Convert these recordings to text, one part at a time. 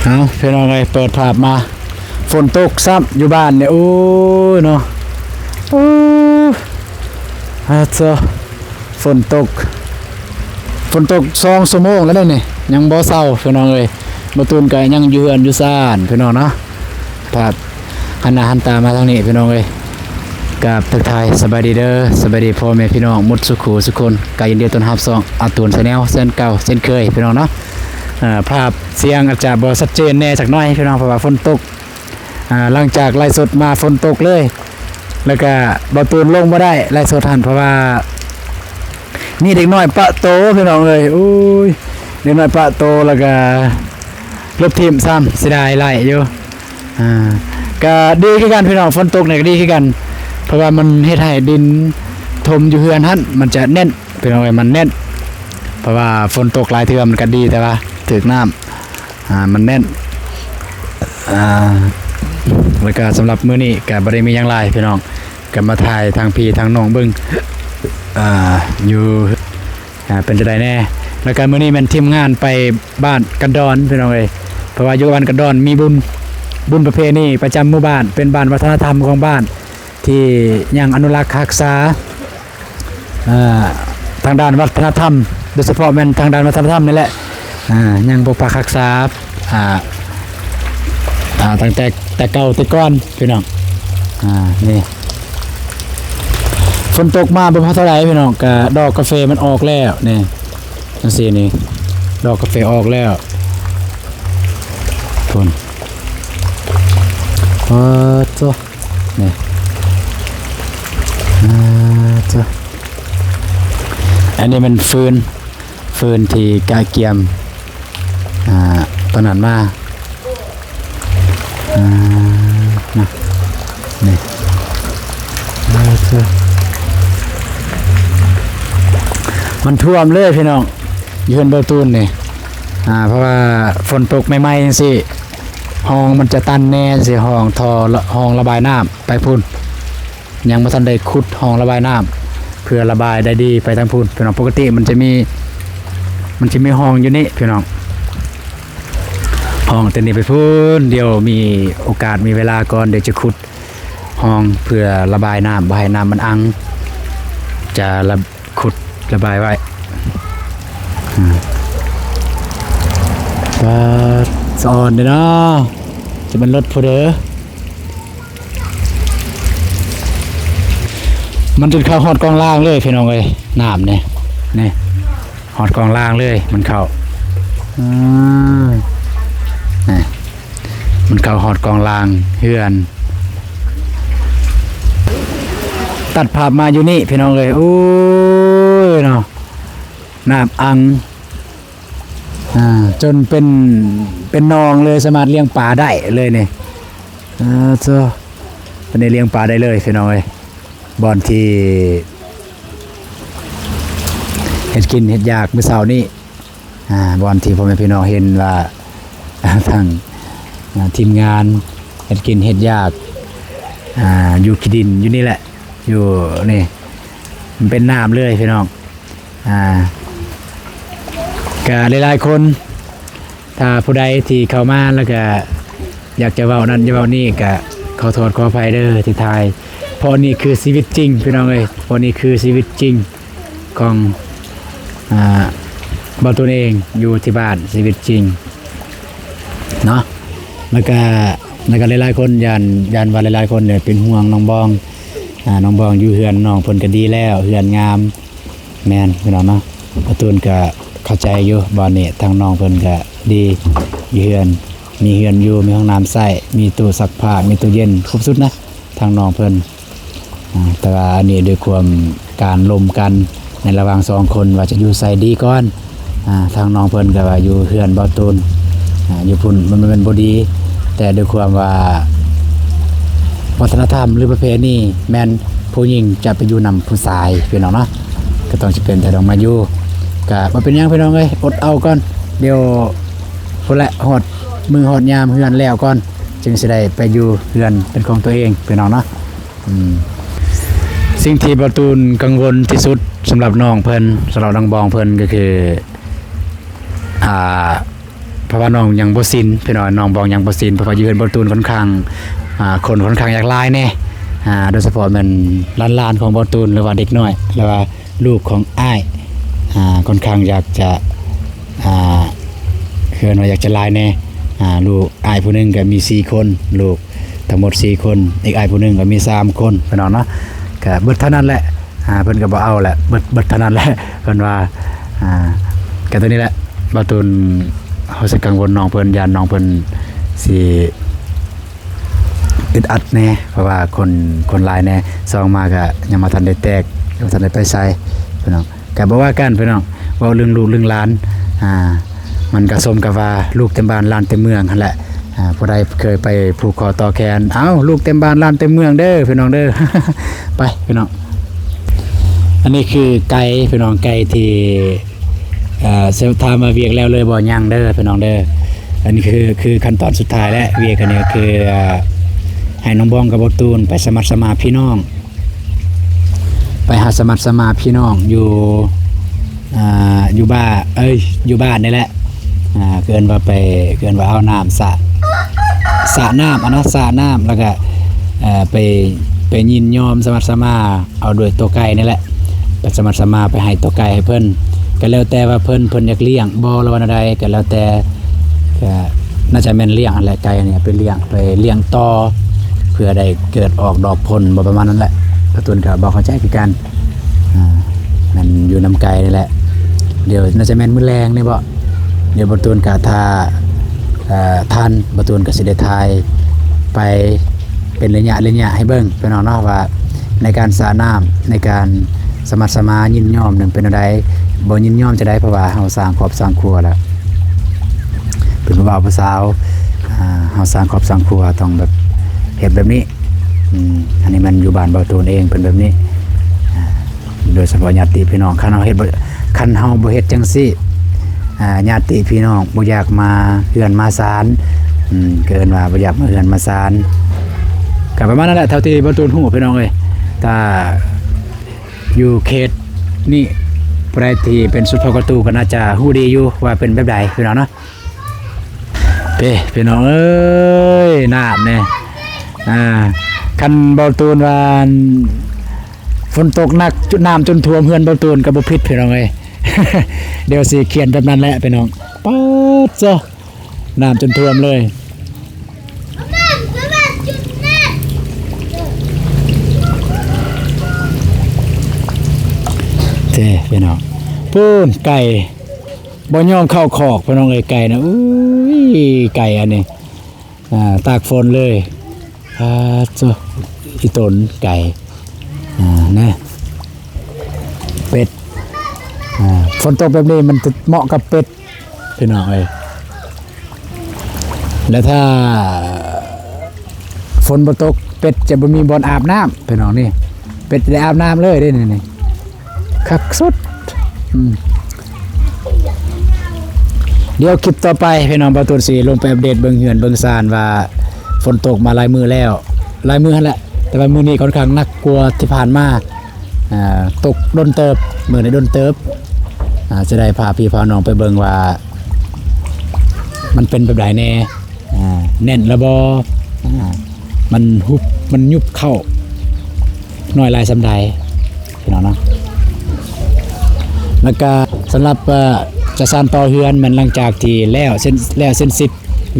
ເອົາ ພີ່ນ້ອງເອີຍ ເປີດພາບມາ ຝົນຕົກຊ້ຳຢູ່ບ້ານນີ້ ໂອ້ຍເນາະ ໂອ້ຍ ອາເຈົ້າ ຝົນຕົກ ຝົນຕົກສອງຊົ່ວໂມງແລ້ວເດ້ນີ້ ຍັງບໍ່ເຊົາ ພີ່ນ້ອງເອີຍ ບໍ່ຕູນກໍຍັງຢູ່ເຮືອນຢູ່ຊານ ພີ່ນ້ອງເນາະ ພາບ ຫັນໜ້າຫັນຕາມາທາງນີ້ ພີ່ນ້ອງເອີຍ ກາບທັກທາຍສະບາຍດີເດີ ສະບາຍດີພໍ່ແມ່ພີ່ນ້ອງໝົດສູ່ຄູ່ສູ່ຄົນ ກໍຍິນດີຕ້ອນຮັບຊ່ອງອາຕູນແຊນແນວ ເຊັ່ນເກົ່າເຊັ່ນເຄີຍ ພີ່ນ້ອງເນາະ ເອີ ພາບສຽງອາດຈະບໍ່ຊັດເຈນແດ່ຈັກໜ້ອຍ ພີ່ນ້ອງ ເພາະວ່າຝົນຕົກ ອ່າ ຫຼັງຈາກໄລຟ໌ສົດມາຝົນຕົກເລີຍ ແລ້ວກະບ່າວຕູນລົງບໍ່ໄດ້ໄລຟ໌ສົດຫັ້ນ ເພາະວ່າມີເດັກນ້ອຍປະໂຕ ພີ່ນ້ອງເອີຍ ໂອ້ຍ ເດັກນ້ອຍປະໂຕ ແລ້ວກະລົບຖິ້ມຊ້ຳ ເສຍດາຍຫຼາຍຢູ່ ອ່າ ກະດີຄືກັນ ພີ່ນ້ອງ ຝົນຕົກນີ້ກະດີຄືກັນ ເພາະວ່າມັນເຮັດໃຫ້ດິນຖົມຢູ່ເຮືອນຫັ້ນ ມັນຈະແໜ້ນ ພີ່ນ້ອງເອີຍ ມັນແໜ້ນ ເພາະວ່າຝົນຕົກຫຼາຍເທື່ອມັນກະດີ ແຕ່ວ່າຖືກນ້ຳ ອ່າ ມັນແໜ້ນ ອ່າ ແລ້ວກະສຳລັບມື້ນີ້ກະບໍ່ໄດ້ມີຫຍັງຫຼາຍພີ່ນ້ອງ ກະມາຖ່າຍທາງພີ່ທາງນ້ອງເບິ່ງ ອ່າ ຢູ່ ອ່າ ເປັນຈັ່ງໃດແດ່ ແລ້ວກະມື້ນີ້ແມ່ນທີມງານໄປບ້ານກັນດອນ ພີ່ນ້ອງເອີຍ ເພາະວ່າຢູ່ບ້ານກັນດອນມີບຸນ ບຸນປະເພນີປະຈຳໝູ່ບ້ານ ເປັນບ້ານວັດທະນະທຳຂອງບ້ານ ທີ່ຍັງອະນຸລັກຮັກສາ ເອີ ທາງດ້ານວັດທະນະທຳ ໂດຍສະເພາະແມ່ນທາງດ້ານວັດທະນະທຳນີ້ແຫຼະ ອ່າ ຍັງປົກປັກຮັກສາ ອ່າ ອ່າ ຕັ້ງແຕ່ ແຕ່ເກົ່າແຕ່ກ່ອນພີ່ນ້ອງ ອ່າ ນີ້ ຝົນຕົກມາບໍ່ພໍເທົ່າໃດພີ່ນ້ອງ ກະດອກກາເຟມັນອອກແລ້ວນີ້ ຈັ່ງຊີ້ນີ້ ດອກກາເຟອອກແລ້ວ ພຸ້ນ ເອີ ໂທ້ ນີ້ ອ່າ ໂທ້ ອັນນີ້ແມ່ນຟືນ ຟືນທີ່ກະກຽມ ອ່າ ຕອນນັ້ນມາ ອ່າ ນະ ນີ້ ອ່າ ໂທ້ ມັນຖ້ວມເລີຍພີ່ນ້ອງ ຢູ່ເຮືອນບ່າວຕູນນີ້ ອ່າ ເພາະວ່າຝົນຕົກໃໝ່ໆ ຈັ່ງຊີ້ ຮ່ອງມັນຈະຕັນແດ່ ຊິຮ່ອງທໍ່ ຮ່ອງລະບາຍນ້ຳໄປພຸ້ນ ຍັງບໍ່ທັນໄດ້ຂຸດຮ່ອງລະບາຍນ້ຳ ເພື່ອລະບາຍໄດ້ດີໄປທາງພຸ້ນ ພີ່ນ້ອງ ປົກກະຕິມັນຈະມີ ມັນຈະມີຮ່ອງຢູ່ນີ້ພີ່ນ້ອງ ຮ່ອງແຕ່ນີ້ໄປພຸ້ນ ດຽວມີໂອກາດມີເວລາກ່ອນ ດຽວຈະຂຸດຮ່ອງເພື່ອລະບາຍນ້ຳ ບໍ່ໃຫ້ນ້ຳມັນອັ່ງ ຈະລະ ຂຸດລະບາຍໄວ້ ອືມ ປາດ ສະອອນເດ້ເນາະ ຈະແມ່ນລົດຜູ້ເດີ ມັນຈົນເຂົ້າຮອດກອງລ່າງເລີຍພີ່ນ້ອງເອີຍ ນ້ຳນີ້ ນີ້ ຮອດກອງລ່າງເລີຍ ມັນເຂົ້າ ອືມ ນີ້ ມັນເຂົ້າຮອດກອງລ່າງເຮືອນ ຕັດພາບມາຢູ່ນີ້ພີ່ນ້ອງເອີຍ ໂອ້ຍເນາະ ນ້ຳອັ່ງ ອ່າ ຈົນເປັນ ເປັນໜອງເລີຍ ສາມາດລ້ຽງປາໄດ້ເລີຍນີ້ ອ່າ ໂທ້ ອັນນີ້ລ້ຽງປາໄດ້ເລີຍພີ່ນ້ອງເອີຍ ບ່ອນທີ່ເຮັດກິນເຮັດຢາກມື້ເຊົ້ານີ້ ອ່າ ບ່ອນທີ່ພໍ່ແມ່ພີ່ນ້ອງເຫັນວ່າ ທາງ ອ່າ ທີມງານເຮັດກິນເຮັດຢາກ ອ່າ ຢູ່ຂີ້ດິນຢູ່ນີ້ແຫຼະ ຢູ່ນີ້ ມັນເປັນນ້ຳເລີຍພີ່ນ້ອງ ອ່າ ກະຫຼາຍໆຄົນ ຖ້າຜູ້ໃດທີ່ເຂົ້າມາແລ້ວກະຢາກຈະເວົ້ານັ້ນຢາກເວົ້ານີ້ ກະຂໍໂທດຂໍອະໄພເດີທີ່ຖ່າຍ ເພາະນີ້ຄືຊີວິດຈິງພີ່ນ້ອງເອີຍ ເພາະນີ້ຄືຊີວິດຈິງຂອງ ອ່າ ບ່າວຕູນເອງ ຢູ່ທີ່ບ້ານ ຊີວິດຈິງເນາະ ແລ້ວກະ ແລ້ວກະຫຼາຍໆຄົນ ຢ້ານ ຢ້ານວ່າຫຼາຍໆຄົນເປັນຫ່ວງນ້ອງບອງ ອ່າ ນ້ອງບອງຢູ່ເຮືອນນ້ອງເພິ່ນກະດີແລ້ວ ເຮືອນງາມ ແມ່ນພີ່ນ້ອງເນາະ ບ່າວຕູນກະເຂົ້າໃຈຢູ່ ບ່ອນນີ້ທາງນ້ອງເພິ່ນກະດີ ມີເຮືອນ ມີເຮືອນຢູ່ ມີຫ້ອງນ້ຳໃຊ້ ມີຕູ້ຊັກຜ້າ ມີຕູ້ເຢັນ ຄົບຊຸດນະ ທາງນ້ອງເພິ່ນ ອ່າ ແຕ່ວ່າອັນນີ້ດ້ວຍຄວາມການລົມກັນໃນລະຫວ່າງສອງຄົນວ່າຈະຢູ່ໃສດີກ່ອນ ອ່າ ທາງນ້ອງເພິ່ນກໍວ່າຢູ່ເຮືອນບ່າວຕູນ ອ່າ ຢູ່ພຸ້ນມັນບໍ່ແມ່ນບໍ່ດີ ແຕ່ດ້ວຍຄວາມວ່າວັດທະນະທຳ ຫຼື ປະເພນີແມ່ນຜູ້ຍິງຈະໄປຢູ່ນຳຜູ້ຊາຍ ພີ່ນ້ອງເນາະ ກໍຕ້ອງຈະເປັນແຕ່ຕ້ອງມາຢູ່ ກໍບໍ່ເປັນຫຍັງພີ່ນ້ອງເອີຍ ອົດເອົາກ່ອນ ດຽວພຸ້ນແຫຼະ ຮອດມື້ຮອດຍາມເຮືອນແລ້ວກ່ອນ ຈຶ່ງຊິໄດ້ໄປຢູ່ເຮືອນເປັນຂອງຕົວເອງ ພີ່ນ້ອງເນາະ. ອືມ ສິ່ງທີ່ບ່າວຕູນກັງວົນທີ່ສຸດສຳລັບນ້ອງເພິ່ນ ສຳລັບນ້ອງບອງເພິ່ນກໍຄື ອ່າ ເພາະວ່ານ້ອງຍັງບໍ່ຊິນ ພີ່ນ້ອງ ນ້ອງບອງຍັງບໍ່ຊິນ ເພາະວ່າຢູ່ເຮືອນບ່າວຕູນຂ້ອນຂ້າງ ອ່າ ຄົນຂ້ອນຂ້າງຢາກຫຼາຍແດ່ ອ່າ ໂດຍສະເພາະແມ່ນຫຼານໆຂອງບ່າວຕູນ ຫຼືວ່າເດັກນ້ອຍ ຫຼືວ່າລູກຂອງອ້າຍ ອ່າ ຂ້ອນຂ້າງຢາກຈະ ອ່າ ເອີ້ນວ່າຢາກຈະຫຼາຍແດ່ ອ່າ ລູກອ້າຍຜູ້ໜຶ່ງກໍມີສີ່ຄົນ ລູກທັງໝົດສີ່ຄົນ ອີກອ້າຍຜູ້ໜຶ່ງກໍມີສາມຄົນ ພີ່ນ້ອງເນາະ ກໍເບິດເທົ່ານັ້ນແຫຼະ. ອ່າ ເພິ່ນກໍບໍ່ເອົາແຫຼະ ເບິດ ເບິດເທົ່ານັ້ນແຫຼະ ເພິ່ນວ່າ ອ່າ ກໍຕົວນີ້ແຫຼະ ບ່າວຕູນຮູ້ສຶກກັງວົນນ້ອງເພິ່ນ ຢ້ານນ້ອງເພິ່ນຊິອຶດອັດແດ່ ເພາະວ່າຄົນ ຄົນຫຼາຍແດ່ ສອງມາກໍຍັງບໍ່ທັນໄດ້ແຕກ ຍັງບໍ່ທັນໄດ້ໄປໃສ ພີ່ນ້ອງ ກໍບໍ່ວ່າກັນ ພີ່ນ້ອງ ເວົ້າເລື່ອງລູກເລື່ອງຫຼານ ອ່າ ມັນກໍສົມກັບວ່າລູກເຕັມບ້ານຫຼານເຕັມເມືອງຫັ້ນແຫຼະ ອ່າ ຜູ້ໃດເຄີຍໄປຜູກຄໍຕໍ່ແຂນ ເອົ້າ ລູກເຕັມບ້ານຫຼານເຕັມເມືອງເດີ ພີ່ນ້ອງເດີ ໄປ ພີ່ນ້ອງ ອັນນີ້ຄືໄກ່ ພີ່ນ້ອງ ໄກ່ທີ່ ເອີ ຖາມວ່າວຽກແລ້ວເລີຍບໍ່? ຍັງເດີ ພີ່ນ້ອງເດີ ອັນນີ້ຄື ຄືຂັ້ນຕອນສຸດທ້າຍແລ້ວ ວຽກອັນນີ້ກໍຄື ເອີ ໃຫ້ນ້ອງບອງກັບບ່າວຕູນໄປສະໝັດສະໝາພີ່ນ້ອງ ໄປຫາສະໝັດສະໝາພີ່ນ້ອງຢູ່ ອ່າ ຢູ່ບ້ານ ເອີຍ ຢູ່ບ້ານນີ້ແຫຼະ ອ່າ ເອີ້ນວ່າໄປ ເອີ້ນວ່າເອົານ້ຳສະ ສະນ້ຳ ອັນນັ້ນ ສະນ້ຳ ແລ້ວກະ ເອີ ໄປ ໄປຍິນຍອມສະໝັດສະໝາ ເອົາດ້ວຍຕົວໄກ່ນີ້ແຫຼະ ໄປສະໝັດສະໝາໄປໃຫ້ຕົວໄກ່ໃຫ້ເພິ່ນ ກໍແລ້ວແຕ່ວ່າເພິ່ນ ເພິ່ນຢາກລ້ຽງບໍ່ ຫຼືວ່າແນວໃດ ກໍແລ້ວແຕ່ ກໍໜ້າຈະແມ່ນລ້ຽງຫັ້ນແຫຼະ ໄກ່ອັນນີ້ໄປລ້ຽງ ໄປລ້ຽງຕໍ່ ເພື່ອໄດ້ເກີດອອກດອກຜົນບໍ່ ປະມານນັ້ນແຫຼະ ກະຕຸ້ນກໍບໍ່ເຂົ້າໃຈຄືກັນ ອ່າ ແມ່ນຢູ່ນຳໄກ່ນີ້ແຫຼະ ດຽວໜ້າຈະແມ່ນມື້ແລງນີ້ບໍ ດຽວບ່າວຕູນກະຖ້າ ເອີ ທັນ ບ່າວຕູນກະຊິໄດ້ຖ່າຍໄປເປັນໄລຍະ ໄລຍະໃຫ້ເບິ່ງ ພີ່ນ້ອງເນາະ ວ່າໃນການສະນ້ຳ ໃນການສະໝັດສະໝາຍິນຍອມນັ້ນເປັນແນວໃດ ບໍ່ຍິນຍອມຈັ່ງໃດ ເພາະວ່າເຮົາສ້າງຄອບສ້າງຄົວແລ້ວ ເປັນຜູ້ບ່າວຜູ້ສາວ ອ່າ ເຮົາສ້າງຄອບສ້າງຄົວຕ້ອງແບບເຮັດແບບນີ້ ອືມ ອັນນີ້ແມ່ນຢູ່ບ້ານບ່າວຕູນເອງເປັນແບບນີ້ ອ່າ ໂດຍສະເພາະຍາດຕິພີ່ນ້ອງ ຄັນເຮົາເຮັດບໍ່ ຄັນເຮົາບໍ່ເຮັດຈັ່ງຊີ້ ອ່າ ຍາດຕິພີ່ນ້ອງບໍ່ຢາກມາເຮືອນມາຊານ ອືມ ກໍເອີ້ນວ່າບໍ່ຢາກມາເຮືອນມາຊານ ກໍປະມານນັ້ນແຫຼະ ເທົ່າທີ່ບ່າວຕູນຮູ້ພີ່ນ້ອງເອີຍ ຖ້າຢູ່ເຂດນີ້ ຜູ້ໃດທີ່ເປັນສຸດພໍ່ກະຕູກໍໜ້າຈະຮູ້ດີຢູ່ວ່າເປັນແບບໃດ ພີ່ນ້ອງເນາະ. ເດ້ ພີ່ນ້ອງເອີຍ ນ້ຳນີ້ ອ່າ ຄັນບ່າວຕູນວ່າຝົນຕົກໜັກ ນ້ຳຈົນຖ້ວມເຮືອນບ່າວຕູນກໍບໍ່ຜິດ ພີ່ນ້ອງເອີຍ ດຽວຊິຂຽນແບບນັ້ນແຫຼະ ພີ່ນ້ອງ ປາດໂທ້ ນ້ຳຈົນຖ້ວມເລີຍ ເດ້ ພີ່ນ້ອງ ປູ້ນ ໄກ່ ບໍ່ຍອມເຂົ້າຄອກ ພີ່ນ້ອງເອີຍ ໄກ່ນະ ອຸ້ຍ ໄກ່ອັນນີ້ ອ່າ ຕາກຝົນເລີຍ ອ່າ ໂທ້ ອີ່ຕົນໄກ່ ອ່າ ນະ ເປັດ ອ່າ ຝົນຕົກແບບນີ້ມັນຈະເໝາະກັບເປັດ ພີ່ນ້ອງເອີຍ ແລະ ຖ້າຝົນບໍ່ຕົກ ເປັດຈະບໍ່ມີບ່ອນອາບນ້ຳ ພີ່ນ້ອງນີ້ ເປັດໄດ້ອາບນ້ຳເລີຍເດ້ນີ້ ຄັກສຸດ ອືມ ດຽວຄລິບຕໍ່ໄປ ພີ່ນ້ອງ ບ່າວຕູນຊິລົງໄປອັບເດດເບິ່ງເຮືອນເບິ່ງຊານວ່າຝົນຕົກມາຫຼາຍມື້ແລ້ວ ຫຼາຍມື້ຫັ້ນແຫຼະ ແຕ່ວ່າມື້ນີ້ຂ້ອນຂ້າງໜັກກວ່າທີ່ຜ່ານມາ ອ່າ ຕົກດົນເຕີບ ມື້ນີ້ດົນເຕີບ ອ່າ ຈະໄດ້ພາພີ່ພານ້ອງໄປເບິ່ງວ່າມັນເປັນແບບໃດແດ່ ອ່າ ແໜ້ນລະບໍ່ ອ່າ ມັນຫຸບ ມັນຍຸບເຂົ້າໜ້ອຍຫຼາຍສ່ຳໃດ ພີ່ນ້ອງເນາະ ແລ້ວກະສຳລັບ ເອີ ຈະສານຕໍ່ເຮືອນ ແມ່ນຫຼັງຈາກທີ່ແລ້ວເສັດ ແລ້ວເສັດສິ້ນ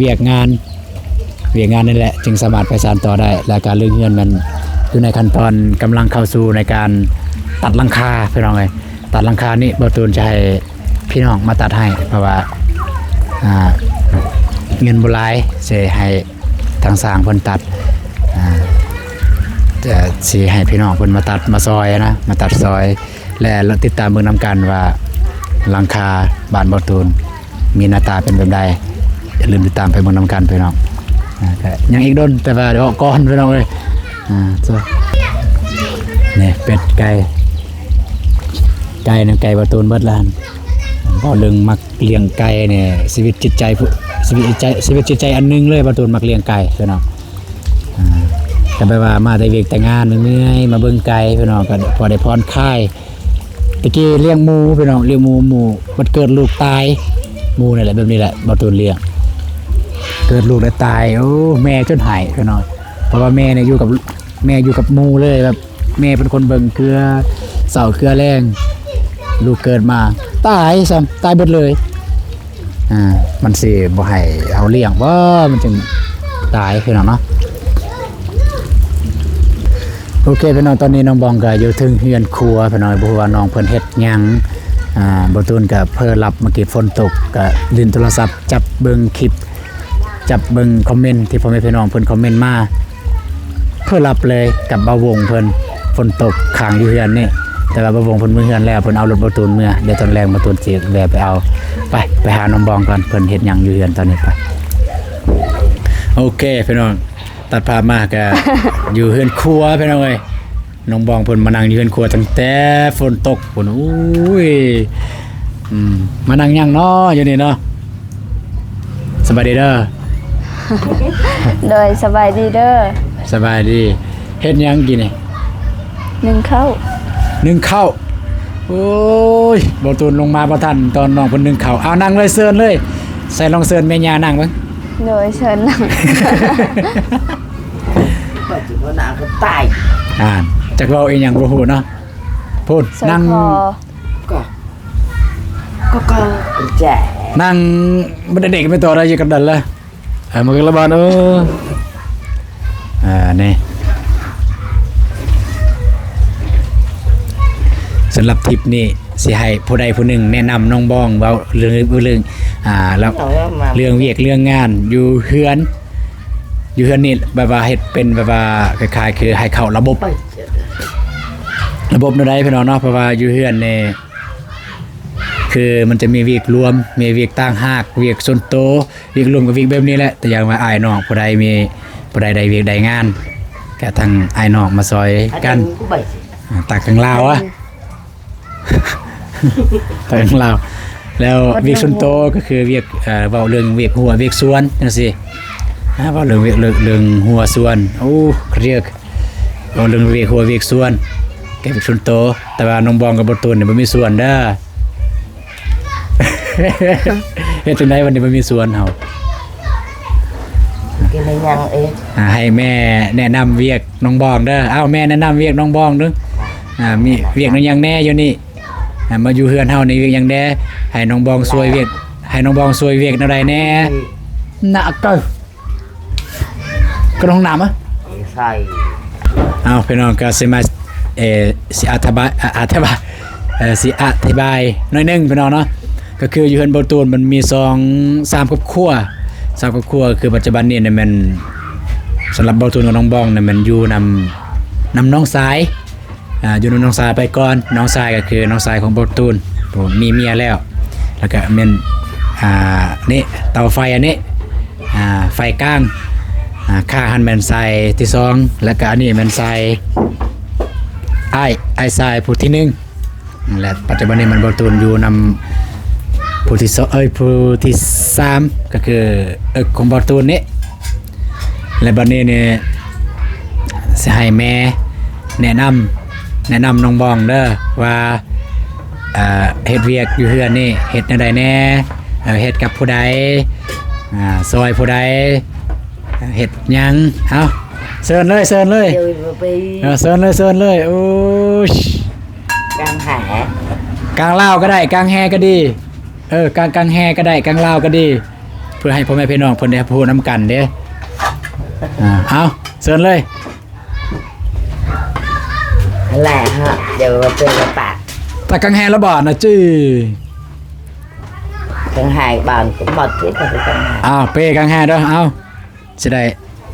ວຽກງານ ວຽກງານນີ້ແຫຼະ ຈຶ່ງສາມາດໄປສານຕໍ່ໄດ້ ແລະກະເລື່ອງເຮືອນແມ່ນຢູ່ໃນຂັ້ນຕອນກຳລັງເຂົ້າສູ່ໃນການຕັດຫຼັງຄາ ພີ່ນ້ອງເອີຍ ຕັດຫຼັງຄານີ້ ບ່າວຕູນຈະໃຫ້ພີ່ນ້ອງມາຕັດໃຫ້ ເພາະວ່າ ອ່າ ເງິນບໍ່ຫຼາຍ ຊິໃຫ້ທາງຊ່າງເພິ່ນຕັດ ອ່າ ຈະ ຊິໃຫ້ພີ່ນ້ອງເພິ່ນມາຕັດມາຊ່ອຍນະ ມາຕັດຊ່ອຍ ແລະ ຕິດຕາມເບິ່ງນຳກັນວ່າຫຼັງຄາບ້ານບ່າວຕູນ ມີໜ້າຕາເປັນແບບໃດ ຢ່າລືມຕິດຕາມໄປເບິ່ງນຳກັນພີ່ນ້ອງ ອ່າ ກໍຍັງອີກດົນ ແຕ່ວ່າເດາະກ່ອນພີ່ນ້ອງເອີຍ ອ່າ ນີ້ເປັດໄກ່ ໄກ່ນຳໄກ່ບ່າວຕູນເບິດລະ ເວົ້າເລື່ອງມັກລ້ຽງໄກ່ນີ້ ຊີວິດຈິດໃຈ ຊີວິດຈິດໃຈ ຊີວິດຈິດໃຈອັນໜຶ່ງເລີຍ ບ່າວຕູນມັກລ້ຽງໄກ່ພີ່ນ້ອງ ອ່າ ກໍແບບວ່າມາແຕ່ວຽກແຕ່ງານເມື່ອຍໆ ມາເບິ່ງໄກ່ພີ່ນ້ອງ ກໍພໍໄດ້ຜ່ອນຄາຍ ແຕ່ກີ້ລ້ຽງໝູພີ່ນ້ອງ ລ້ຽງໝູ ໝູມັນເກີດລູກຕາຍ ໝູ່ນີ້ແຫຼະ ແບບນີ້ແຫຼະ ບໍ່ໂດນລ້ຽງ ເກີດລູກແລ້ວຕາຍ ໂອ້ ແມ່ຈົນໄຫ້ພີ່ນ້ອງ ເພາະວ່າແມ່ນີ້ຢູ່ກັບ ແມ່ຢູ່ກັບໝູ່ເລີຍ ແບບແມ່ເປັນຄົນເບິ່ງເຄືອ ເຊົ້າເຄືອແລງ ລູກເກີດມາຕາຍຊ້ຳ ຕາຍເບິດເລີຍ. ອ່າ ມັນຊິບໍ່ໃຫ້ເຮົາລ້ຽງບໍ່ ມັນຈຶ່ງຕາຍພີ່ນ້ອງເນາະ. ໂອເຄພີ່ນ້ອງ ຕອນນີ້ນ້ອງບອງກໍຢູ່ເທິງເຮືອນຄົວພີ່ນ້ອງ ບໍ່ຮູ້ວ່ານ້ອງເພິ່ນເຮັດຫຍັງ. ອ່າ ບໍ່ຕູນກໍເຜີລັບ ເມື່ອກີ້ຝົນຕົກ ກໍຫຼິ້ນໂທລະສັບ ຈັບເບິ່ງຄລິບ ຈັບເບິ່ງຄອມເມັນທີ່ພໍ່ແມ່ພີ່ນ້ອງເພິ່ນຄອມເມັນມາ ເຜີລັບເລີຍກັບບ່າວວົງເພິ່ນ. ຝົນຕົກຄ້າງຢູ່ເຮືອນນີ້ ແຕ່ວ່າບ່າວວົງເພິ່ນເມືອເຮືອນແລ້ວ ເພິ່ນເອົາລົດບ່າວຕູນເມືອ ດຽວຕອນແລງບ່າວຕູນຊິແວ່ໄປເອົາ. ໄປ ໄປຫານ້ອງບອງກ່ອນ ເພິ່ນເຮັດຫຍັງຢູ່ເຮືອນຕອນນີ້ ໄປ. ໂອເຄພີ່ນ້ອງ ຕັດພາບມາກະຢູ່ເຮືອນຄົວພີ່ນ້ອງເອີຍ ນ້ອງບອງເພິ່ນມານັ່ງຢູ່ເຮືອນຄົວຕັ້ງແຕ່ຝົນຕົກພຸ້ນ. ໂອ້ຍ ອືມ ມານັ່ງຫຍັງເນາະຢູ່ນີ້ເນາະ? ສະບາຍດີເດີ. ໂດຍ ສະບາຍດີເດີ. ສະບາຍດີ. ເຮັດຫຍັງກິນນີ້? ໜຶ້ງເຂົ້າ. ໜຶ້ງເຂົ້າ. ໂອ້ຍ ບ່າວຕູນລົງມາບໍ່ທັນ ຕອນນ້ອງເພິ່ນໜຶ້ງເຂົ້າ. ເອົາ ນັ່ງເລີຍ ເຊີນເລີຍ. ໃສ່ ລອງເຊີນແມ່ຍ່ານັ່ງເບິ່ງ. ໂດຍ ເຊີນນັ່ງ. ຂ້ອຍຊິບໍ່ໜ້າກໍຕາຍ. ອ່າ ຈັກເວົ້າອີ່ຫຍັງບໍ່ຮູ້ເນາະ. ພຸ້ນ ນັ່ງ ກໍ ກໍ ກໍ ນັ່ງ ບໍ່ໄດ້ເດັກໄປຕໍ່ໄດ້ຢູ່ກັບດັນລະ. ເອີ ມັນກໍລະບາດ ເອີ ອ່າ ນີ້ ສຳລັບທຣິບນີ້ຊິໃຫ້ຜູ້ໃດຜູ້ໜຶ່ງແນະນຳນ້ອງບອງ ເວົ້າເລື່ອງ ເລື່ອງ ອ່າ ແລ້ວເລື່ອງວຽກເລື່ອງງານຢູ່ເຮືອນ ຢູ່ເຮືອນນີ້ ແບບວ່າເຮັດເປັນແບບວ່າຄ້າຍໆ ຄືໃຫ້ເຂົ້າລະບົບ ລະບົບແນວໃດພີ່ນ້ອງເນາະ. ເພາະວ່າຢູ່ເຮືອນນີ້ ຄືມັນຈະມີວຽກລວມ ມີວຽກຕ່າງຫາກ ວຽກສ່ວນໂຕ ວຽກລວມກັບວຽກແບບນີ້ແຫຼະ. ຕົວຢ່າງວ່າອ້າຍນ້ອງຜູ້ໃດມີ ຜູ້ໃດໄດ້ວຽກໄດ້ງານ ກະທັງອ້າຍນ້ອງມາຊ່ອຍກັນ. ອ່າ ຕາກກາງລາວອະ ຕາກກາງລາວ. ແລ້ວວຽກສ່ວນໂຕກໍຄືວຽກ ເອີ ເວົ້າເລື່ອງວຽກຮົ້ວວຽກສວນຈັ່ງຊີ້. ອ່າ ເວົ້າເລື່ອງວຽກ ເລື່ອງ ເລື່ອງຮົ້ວສວນ. ໂອ້ ເລື່ອງ ເວົ້າເລື່ອງວຽກຮົ້ວວຽກສວນ ແກ່ວຽກສ່ວນໂຕ. ແຕ່ວ່ານ້ອງບອງກັບບ່າວຕູນນີ້ບໍ່ມີສວນເດີ. ເຮັດຈັ່ງໃດບັດນີ້ບໍ່ມີສວນເຮົາ? ກິນໄດ້ຫຍັງເອງ? ອ່າ ໃຫ້ແມ່ແນະນຳວຽກນ້ອງບອງເດີ. ເອົາ ແມ່ແນະນຳວຽກນ້ອງບອງເດີ. ອ່າ ມີວຽກແນວຫຍັງແດ່ຢູ່ນີ້? ອ່າ ມາຢູ່ເຮືອນເຮົານີ້ວຽກຫຍັງແດ່? ໃຫ້ນ້ອງບອງຊ່ວຍວຽກ ໃຫ້ນ້ອງບອງຊ່ວຍວຽກແນວໃດແດ່? ອືມ ນະ ເກີ ກະຫ້ອງນ້ຳອະ ໃສ່. ເອົາ ພີ່ນ້ອງ ກະຊິມາ ເອີ ຊິອະທິບາຍ ອະ ອະທິບາຍ ເອີ ຊິອະທິບາຍໜ້ອຍໜຶ່ງ ພີ່ນ້ອງເນາະ. ກະຄືຢູ່ເຮືອນບ່າວຕູນມັນມີສອງ ສາມຄອບຄົວ ສາມຄອບຄົວ. ຄືປັດຈຸບັນນີ້ນະແມ່ນ ສຳລັບບ່າວຕູນກັບນ້ອງບອງນະແມ່ນຢູ່ນຳ ນຳນ້ອງຊາຍ ອ່າ ຢູ່ນຳນ້ອງຊາຍໄປກ່ອນ. ນ້ອງຊາຍກໍຄືນ້ອງຊາຍຂອງບ່າວຕູນ ຜູ້ມີເມຍແລ້ວ. ແລ້ວກໍແມ່ນ ອ່າ ນີ້ ເຕົາໄຟອັນນີ້ ອ່າ ໄຟກາງ ອ່າ ຂ້າງຫັ້ນແມ່ນຊາຍທີສອງ ແລ້ວກໍອັນນີ້ແມ່ນຊາຍ ອ້າຍ ອ້າຍຊາຍຜູ້ທີໜຶ່ງ. ແລະ ປັດຈຸບັນນີ້ແມ່ນບ່າວຕູນຢູ່ນຳຜູ້ທີສອງ ເອີຍ ຜູ້ທີສາມ ກໍຄືເອິກຂອງບ່າວຕູນນີ້. ແລະ ບັດນີ້ນີ້ ຊິໃຫ້ແມ່ແນະນຳ ແນະນຳນ້ອງບອງເດີວ່າ ເອີ ເຮັດວຽກຢູ່ເຮືອນນີ້ເຮັດແນວໃດແດ່ ເອີ ເຮັດກັບຜູ້ໃດ ອ່າ ຊ່ອຍຜູ້ໃດ ເຮັດຫຍັງ. ເອົາ ເຊີນເລີຍ ເຊີນເລີຍ ເອີ ເຊີນເລີຍ ເຊີນເລີຍ. ໂອ້ຍ ກາງແຫ ກາງລາວກໍໄດ້ ກາງແຫກໍດີ. ເອີ ກາງ ກາງແຫກໍໄດ້ ກາງລາວກໍດີ ເພື່ອໃຫ້ພໍ່ແມ່ພີ່ນ້ອງເພິ່ນໄດ້ຮູ້ນຳກັນເດ້. ອ່າ ເອົາ ເຊີນເລີຍ ຫັ້ນແຫຼະ ດຽວເປັນກະປາກ ຕາກາງແຫລະບາດນະຈີ ກາງແຫບານກໍໝົດທີ່ ກາງແຫ. ອ້າວ ເປກາງແຫເດີ ເອົາ. ຊິໄດ້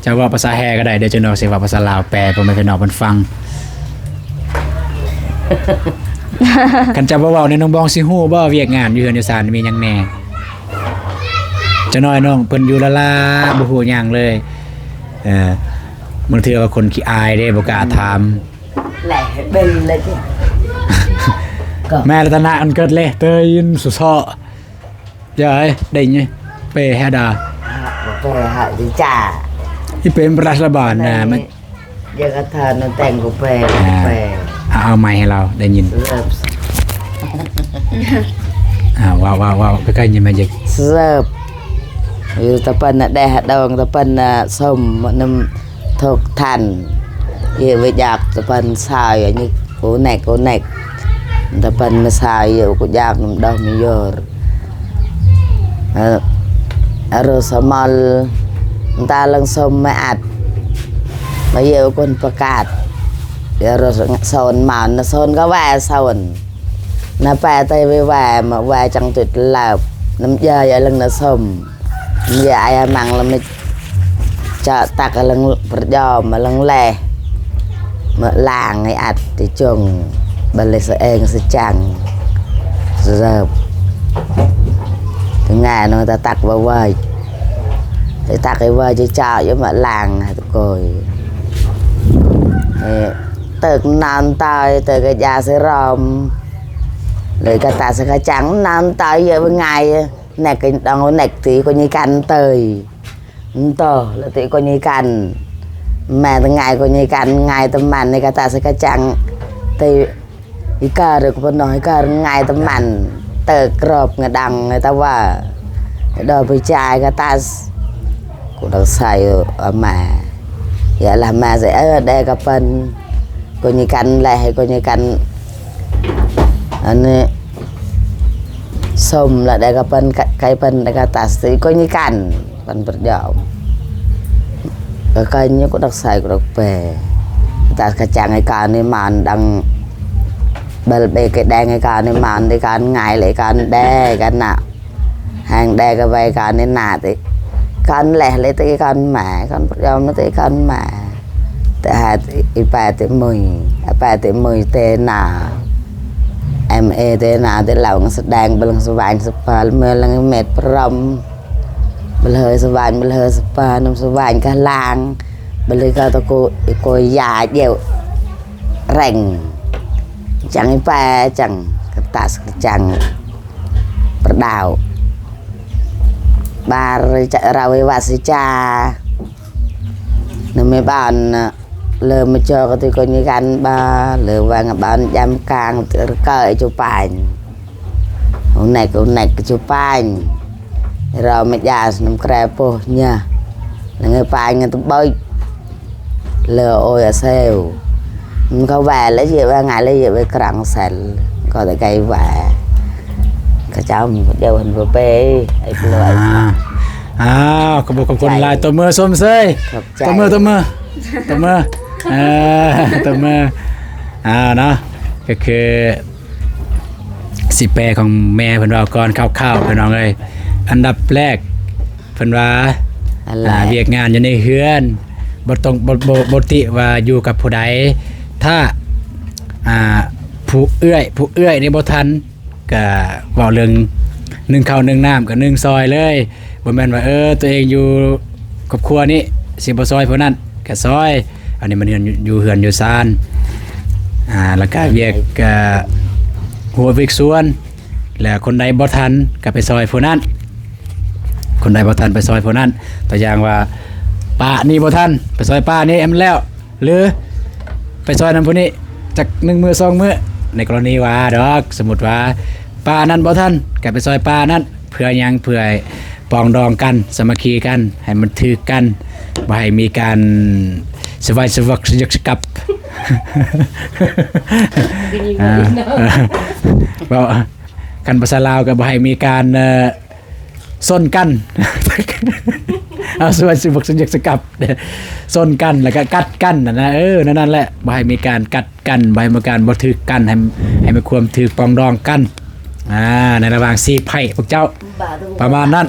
ເຈົ້າເວົ້າພາສາແຮກໍໄດ້ ດຽວເຈົ້ານ້ອງຊິເວົ້າພາສາລາວແປໃຫ້ພໍ່ແມ່ພີ່ນ້ອງເພິ່ນຟັງ. ຄັນເຈົ້າບໍ່ເວົ້ານີ້ ນ້ອງບອງຊິຮູ້ບໍ່ ວຽກງານຢູ່ເຮືອນຢູ່ຊານມີຫຍັງແດ່? ຈັກໜ້ອຍນ້ອງເພິ່ນຢູ່ລ້າໆ ບໍ່ຮູ້ຫຍັງເລີຍ. ເອີ ບາງເທື່ອວ່າຄົນຂີ້ອາຍເດ້ ບໍ່ກ້າຖາມ. ແຫຼະເບິ່ງເລີຍ ແມ່ລັດຕະນະອັນເກີດເລ ເຕີຍຍິນສຸເຊາະ. ຢາຍ ໄດ້ຍິນ ເປແຮດາ ເປແຮດີຈ້າ ອີເປມປະຊາບານນະ ມັນ ຢາກະທານແຕ່ງກາເປ ອ່າ ເອົາໄມໃຫ້ລາວໄດ້ຍິນ. ອ່າ ເວົ້າ ເວົ້າ ເວົ້າ ໃກ້ໆ ຍິນມາ ຢາກ ເສີບ ຢູ່ຕະເພິ່ນນະແດດດອງ ຕະເພິ່ນນະສົມນຳ ທົກທັນ ເຍວະຢາກຕະເພິ່ນຊາຍ ອັນນີ້ໂອແນກ ໂອແນກ ຕະເພິ່ນມາຊາຍ ເຍວະຢາກນຳດອກມີໂຍ ເອີ ອາໂຣສະມອລ ຕາລັງສົມມາອັດ ມາເຍວະກຸນປະກາດ ອາໂຣສະມອນ ນະສົນກະແວສົນ ນະແປໄຕເວແວ ມາແວຈັງຕິດລາບ ນຳຢາຍາລັງນະສົມ ມາຢາອາຍາມັງລະມາຈະຕັກອາລັງປະຍອມ ອາລັງແລ ມາລ້າງໃຫ້ອັດຕິຈົງ ບາເລສະເອງສະຈັງ ເສີບ ງານຕະຕັກບາເວີຍ ຕະຕັກໃຫ້ເວີຍຈະຈາຍມາລ້າງໃຫ້ຕະໂກຍ ເອີ ເຕີກນານຕາຍ ເຕີກກະຢາເຊຣອມ ເລີຍກະຕາສະກະຈັງ ນານຕາຍເຍວະງາຍ ແນັກກະດອງແນັກຕີກະຍິກັນເຕີຍ ໂຕ ລະຕິໂກນິກັນ ແມ່ຕະງາຍໂກນິກັນ ງາຍຕະມັນໃນກະຕາສະກະຈັງ ຕິອີກາເຣກະປະນອຍກາງາຍຕະມັນ ເຕີກຣອບງະດັງຕະວາ ດອກໄປຈາຍກະຕາສ ກູດັກໄຊອາມາ ຢາລະມາເສ ເອີ ແດກະເປັນ ໂກນິກັນ ແລະ ໃຫ້ໂກນິກັນ ອັນນີ້ ສົມລະໄດ້ກະເປັນ ໄກເປັນໄດ້ກະຕັດສິໂກນິກັນ ປັນປະຍອມ ກະໄກຍະກຸດັກໄຊກຸດັກແປ ຕັດກະຈັງໃຫ້ການໃນມານດັງ ເບລເບກະແດງໃຫ້ການໃນມານ ໄດ້ການງາຍເລີຍການແດກະນະ ແຮງແດກະໄວການໃນໜ້າຕິ ການແລເລີຍຕິການແໝ ການປະຍອມນະຕິການແໝ ແຕ່ຫາກອີແປຕິມຸຍ ອາແປຕິມຸຍເຕນາ ເອັມເອເຕນາ ເຕລາວງສະແດງ ເບິ່ງສະຫວ່າງສະພາລ ເມືອງລັງເມັດພະລົມ ເບິ່ງເຮີສະຫວ່າງ ເບິ່ງເຮີສະພາ ນຳສະຫວ່າງກະລາງ ເບິ່ງເຮີກາຕະໂກ ອີໂກຍາດຽວແຣງ ຈັງອີແປ ຈັງກະຕາສະກະຈັງ ປະດາວ ບາຣິຈະລາເວວາສິຈາ ນະເມບານ ເລີມມະຈອກະຕິໂກນິກັນບາ ເລີວັງບານຢາມກາງ ເກີຍຈຸປານ ໂອແນັກ ໂອແນັກ ຈຸປານ ເຮົາມະຢາສນຳແກຣໂປຍາ ລະເງີປາຍເງີຕະເບີຍ ເລີໂອຍອາເຊວ ມັນກະແວລະເຍແວງາຍລະເຍແວກຣາງແຊນ ກໍຕະໄກແວ ຂະເຈົ້າມີຄົນດຽວເພິ່ນບໍ່ເປ ໄອ້ປະຫຼວຍ ອ້າວ ຂອບຄຸນ ຂອບໃຈ ຫຼາຍ ຕົບມືຊົມເຊີຍ ຂອບໃຈ ຕົບມື ຕົບມື ຕົບມື ເອີ ຕົບມື ອ້າວ ເນາະ ກະຄື ຊິແປຂອງແມ່ເພິ່ນເວົ້າກ່ອນຄ່າວໆ ພີ່ນ້ອງເອີຍ ອັນດັບແລກ ເພິ່ນວ່າ ອັນແລກ ອ່າ ວຽກງານຢູ່ໃນເຮືອນ ບໍ່ຕ້ອງ ບໍ່ ບໍ່ ບໍ່ຕິວ່າຢູ່ກັບຜູ້ໃດ ຖ້າ ອ່າ ຜູ້ເອື້ອຍ ຜູ້ເອື້ອຍນີ້ບໍ່ທັນ ກະເວົ້າເລື່ອງໜຶ້ງເຂົ້າໜຶ້ງນ້ຳ ກະໜຶ້ງຊ່ອຍເລີຍ ບໍ່ແມ່ນວ່າ ເອີ ຕົວເອງຢູ່ຄອບຄົວນີ້ ຊິບໍ່ຊ່ອຍຜູ້ນັ້ນ ກະຊ່ອຍ ອັນນີ້ມັນເຮືອນ ຢູ່ເຮືອນຢູ່ຊານ ອ່າ ລະກະວຽກ ກະຫົວວຽກສ່ວນ ແລະ ຄົນໃດບໍ່ທັນກະໄປຊ່ອຍຜູ້ນັ້ນ ຄົນໃດບໍ່ທັນໄປຊ່ອຍຜູ້ນັ້ນ ຕົວຢ່າງວ່າ ປ້ານີ້ບໍ່ທັນ ໄປຊ່ອຍປ້ານີ້ໃຫ້ມັນແລ້ວ ຫຼື ໄປຊ່ອຍນຳຜູ້ນີ້ຈັກໜຶ່ງມື້ສອງມື້ ໃນກໍລະນີວ່າດອກ ສົມມຸດວ່າ ປ້ານັ້ນບໍ່ທັນ ກະໄປຊ່ອຍປ້ານັ້ນ ເພື່ອຫຍັງ ເພື່ອປອງດອງກັນ ສາມັກຄີກັນ ໃຫ້ມັນຖືກກັນ ບໍ່ໃຫ້ມີການສະຫວັກສະຫວັກສະຫຍັກສະຫງັບ ເວົ້າ ຄັນພາສາລາວກໍບໍ່ໃຫ້ມີການ ເອີ ຊົນກັນ ເອົາ ສະຫວັກສະຫຍັກສະຫຍັກສະຫຍັບ ຊົນກັນ ແລ້ວກໍກັດກັນຫັ້ນນະ ເອີ ແນວນັ້ນແຫຼະ ບໍ່ໃຫ້ມີການກັດ ກັນ ບໍ່ໃຫ້ມີການບໍ່ຖືກກັນ ໃຫ້ ໃຫ້ມີຄວາມຖືກປອງດອງກັນ ອ່າ ໃນລະຫວ່າງສີ່ໄພ້ພວກເຈົ້າ ປະມານນັ້ນ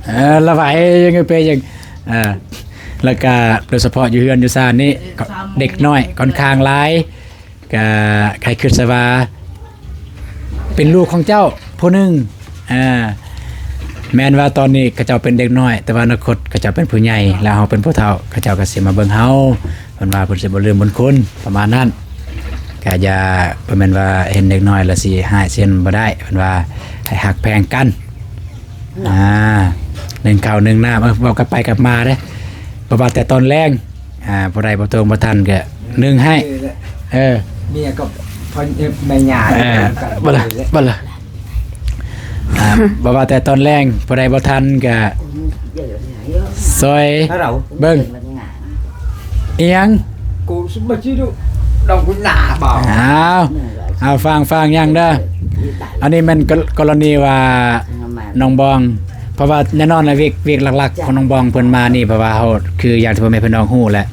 ເອີ ລະຫວາຍຍັງໄປຍັງ ເອີ ແລ້ວກະໂດຍສະເພາະຢູ່ເຮືອນຢູ່ຊານນີ້ ເດັກນ້ອຍຂ້ອນຂ້າງຫຼາຍ ກະໃຫ້ຄິດຊະວ່າ ເປັນລູກຂອງເຈົ້າຜູ້ໜຶ່ງ ອ່າ ແມ່ນວ່າຕອນນີ້ເຂົາເຈົ້າເປັນເດັກນ້ອຍ ແຕ່ວ່າອະນາຄົດເຂົາເຈົ້າເປັນຜູ້ໃຫຍ່ ແລ້ວເຮົາເປັນຜູ້ເຖົ້າ ເຂົາເຈົ້າກໍຊິມາເບິ່ງເຮົາ ເພິ່ນວ່າເພິ່ນຊິບໍ່ລືມບຸນຄຸນ ປະມານນັ້ນ ກະຢ່າ ບໍ່ແມ່ນວ່າເຫັນເດັກນ້ອຍແລ້ວຊິຮ້າຍຊິຫຍັງບໍ່ໄດ້ ເພິ່ນວ່າໃຫ້ຮັກແພງກັນ ອ່າ ໜຶ້ງເຂົ້າໜຶ້ງນ້ຳ ເອີ ເວົ້າກັບໄປກັບມາເດ້ ບໍ່ວ່າແຕ່ຕອນແລງ ອ່າ ຜູ້ໃດບໍ່ຕົງບໍ່ທັນກໍໜຶ້ງໃຫ້ ເອີ ເມຍກັບພໍ່ ເອີ ແມ່ຍ່າ ເອີ ບໍ່ລະ ບໍ່ລະ ອ່າ ບໍ່ວ່າແຕ່ຕອນແລງ ຜູ້ໃດບໍ່ທັນກະຊ່ອຍເບິ່ງ ອີ່ຫຍັງ ອ້າວ ເອົາ ຟັງ ຟັງຫຍັງເດີ. ອັນນີ້ແມ່ນກໍ ກໍລະນີວ່ານ້ອງບອງ ເພາະວ່າແນ່ນອນແຫຼະ ວຽກ ວຽກຫຼັກໆຂອງນ້ອງບອງເພິ່ນມານີ້ ເພາະວ່າເຮົາ ຄືຢ່າງທີ່ພໍ່ແມ່ພີ່ນ້ອງຮູ້ແຫຼະ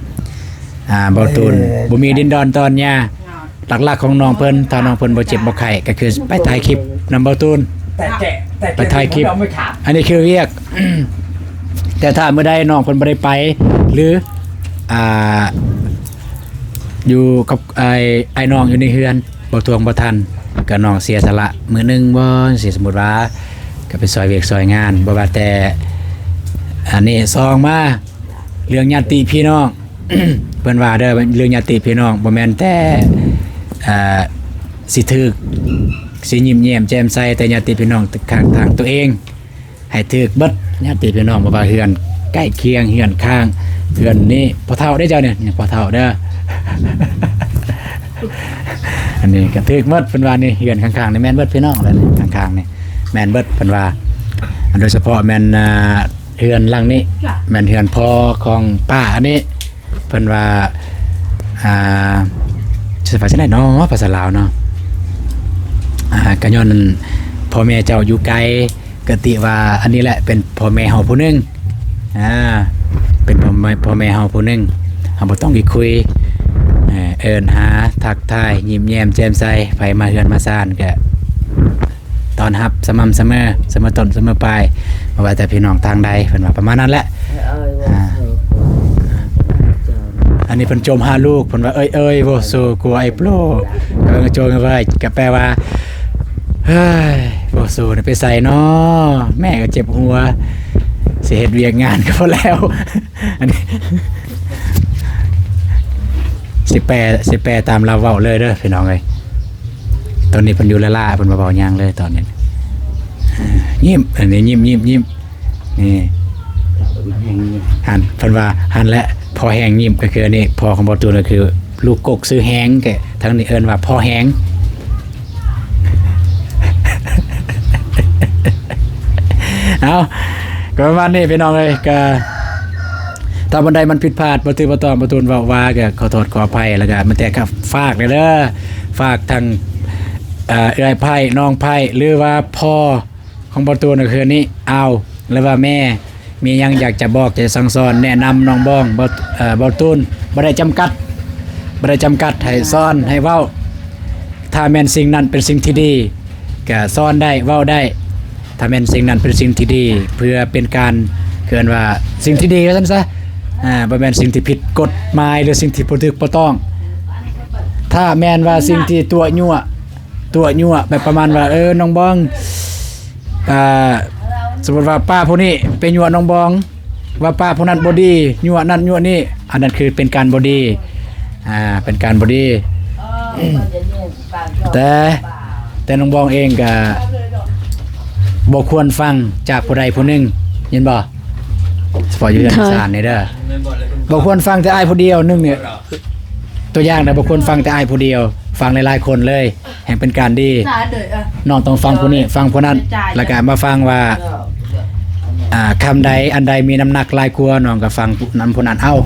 ອ່າ ເບົາຕູນ ເອີ ບໍ່ມີດິນດອນຕອນຫຍ້າ. ຫຼັກໆຂອງນ້ອງເພິ່ນ ຖ້ານ້ອງເພິ່ນບໍ່ເຈັບບໍ່ໄຂ້ ກໍຄືໄປຖ່າຍຄລິບນຳເບົາຕູນ ໄປຖ່າຍຄລິບ ອັນນີ້ຄືວຽກ ແຕ່ຖ້າມື້ໃດນ້ອງເພິ່ນບໍ່ໄດ້ໄປ ຫຼື ອ່າ ຢູ່ກັບອ້າຍ ອ້າຍນ້ອງຢູ່ໃນເຮືອນ ບໍ່ທວງບໍ່ທັນ ກໍນ້ອງເສຍສະຫຼະມື້ໜຶ່ງບໍ່ ຊິສົມມຸດວ່າ ກໍໄປຊ່ອຍວຽກຊ່ອຍງານ ບໍ່ວ່າແຕ່ ອັນນີ້ ສອງມາ ເລື່ອງຍາດຕິພີ່ນ້ອງ ເພິ່ນວ່າເດີ ເລື່ອງຍາດຕິພີ່ນ້ອງ ບໍ່ແມ່ນແຕ່ ເອີ ຊິຖືກ ຊິຍິ້ມແຍ້ມແຈ່ມໃສແຕ່ຍາດຕິພີ່ນ້ອງຂ້າງທາງຕົວເອງ ໃຫ້ຖືກເບິດຍາດຕິພີ່ນ້ອງ ບໍ່ວ່າເຮືອນໃກ້ຄຽງ ເຮືອນຂ້າງ ເຮືອນນີ້ ພໍ່ເຖົ້າເດ້ເຈົ້ານີ້ ນີ້ພໍ່ເຖົ້າເດີ ອັນນີ້ກໍຖືກເບິດ ເພິ່ນວ່ານີ້ ເຮືອນຂ້າງໆນີ້ແມ່ນເບິດພີ່ນ້ອງ ແລ້ວນີ້ຂ້າງໆນີ້ແມ່ນເບິດ ເພິ່ນວ່າ ໂດຍສະເພາະແມ່ນ ອ່າ ເຮືອນຫຼັງນີ້ແມ່ນເຮືອນພໍ່ຂອງປ້າອັນນີ້ ເພິ່ນວ່າ ອ່າ ຊິວ່າຈັ່ງໃດເນາະ ພາສາລາວເນາະ ອ່າ ກະຍ້ອນພໍ່ແມ່ເຈົ້າຢູ່ໄກ ກະຕິວ່າອັນນີ້ແຫຼະເປັນພໍ່ແມ່ເຮົາຜູ້ໜຶ່ງ ອ່າ ເປັນພໍ່ແມ່ ພໍ່ແມ່ເຮົາຜູ້ໜຶ່ງ ເຮົາບໍ່ຕ້ອງໄປຄຸຍ ເອີ້ນຫາ ທັກທາຍ ຍິ້ມແຍ້ມແຈ່ມໃສ ໃຜມາເຮືອນມາຊານກະ ຕ້ອນຮັບສະໝ່ຳສະເໝີ ສະເໝີຕົ້ນສະເໝີປາຍ ບໍ່ວ່າແຕ່ພີ່ນ້ອງທາງໃດ ເພິ່ນວ່າປະມານນັ້ນແຫຼະ ເອີຍ ອ່າ ອັນນີ້ເພິ່ນໂຈມຫາລູກ ເພິ່ນວ່າ ເອີຍ ເອີຍ ໂວໂຊ ກົວໄອໂປ ກະໂຈມໄວ້ ກະແປວ່າ ເຮີ້ຍ ໂວໂຊນີ້ໄປໃສນໍ ແມ່ກະເຈັບຫົວ ຊິເຮັດວຽກງານກະບໍ່ແລ້ວ ອັນນີ້ ຊິແປ ຊິແປຕາມລາວເວົ້າເລີຍເດີພີ່ນ້ອງເອີຍ ຕອນນີ້ເພິ່ນຢູ່ລ້າໆ ເພິ່ນບໍ່ເວົ້າຫຍັງເລີຍຕອນນີ້ ຍິ້ມ ອັນນີ້ຍິ້ມ ຍິ້ມ ຍິ້ມ ນີ້ ຫັ້ນ ເພິ່ນວ່າ ຫັ້ນແຫຼະ ພໍ່ແຮງຍິ້ມ ກໍຄືອັນນີ້ ພໍ່ຂອງບໍ່ຕູນ ກໍຄືລູກກົກຊື່ແຮງ ແຕ່ທາງນີ້ເອີ້ນວ່າພໍ່ແຮງ ເອົາ ກໍປະມານນີ້ພີ່ນ້ອງເອີຍ ກໍ ຖ້າບ່ອນໃດມັນຜິດພາດ ບໍ່ຖືກບໍ່ຕ້ອງ ບໍ່ຕູນເວົ້າວ່າ ກໍຂໍໂທດຂໍອະໄພ ແລ້ວກໍມີແຕ່ກໍຝາກເດີ ຝາກທັງ ເອີ ເອື້ອຍໄພ້ ນ້ອງໄພ້ ຫຼືວ່າພໍ່ຂອງບໍ່ຕູນ ກໍຄືນີ້ ອາວ ຫຼືວ່າແມ່ ມີຫຍັງຢາກຈະບອກ ຈະສັ່ງສອນ ແນະນຳນ້ອງບອງ ບໍ່ ເອີ ບໍ່ຕູນ ບໍ່ໄດ້ຈຳກັດ ບໍ່ໄດ້ຈຳກັດ ໃຫ້ສອນ ໃຫ້ເວົ້າ ຖ້າແມ່ນສິ່ງນັ້ນເປັນສິ່ງທີ່ດີ ກະສອນໄດ້ ເວົ້າໄດ້ ຖ້າແມ່ນສິ່ງນັ້ນເປັນສິ່ງທີ່ດີ ເພື່ອເປັນການ ເອີ້ນວ່າສິ່ງທີ່ດີວ່າຊັ້ນຊະ ອ່າ ບໍ່ແມ່ນສິ່ງທີ່ຜິດກົດໝາຍ ຫຼືສິ່ງທີ່ບໍ່ຖືກບໍ່ຕ້ອງ ຖ້າແມ່ນວ່າສິ່ງທີ່ຕົວະຍົວະ ຕົວະຍົວະ ແບບປະມານວ່າ ເອີ ນ້ອງບອງ ອ່າ ສົມມຸດວ່າປ້າຜູ້ນີ້ໄປຍົວະນ້ອງບອງ ວ່າປ້າຜູ້ນັ້ນບໍ່ດີ ຍົວະນັ້ນຍົວະນີ້ ອັນນັ້ນຄືເປັນການບໍ່ດີ ອ່າ ເປັນການບໍ່ດີ ແຕ່ ແຕ່ນ້ອງບອງເອງກະບໍ່ຄວນຟັງຈາກຜູ້ໃດຜູ້ໜຶ່ງ ຍິນບໍ່? ສະເພາະຢູ່ເຮືອນ ໂດຍ ຊານນີ້ເດີ ບໍ່ຄວນຟັງແຕ່ອ້າຍຜູ້ດຽວໜຶ່ງນີ້ ຕົວຢ່າງນະ ບໍ່ຄວນຟັງແຕ່ອ້າຍຜູ້ດຽວ ຟັງຫຼາຍໆຄົນເລີຍ ແຮ່ງເປັນການດີ ນ້ອງຕ້ອງຟັງຜູ້ນີ້ ຟັງຜູ້ນັ້ນ ແລ້ວກະມາຟັງວ່າ ອ່າ ຄຳໃດອັນໃດມີນ້ຳໜັກຫຼາຍກວ່າ ນ້ອງກໍຟັງນຳຜູ້ນັ້ນເອົາ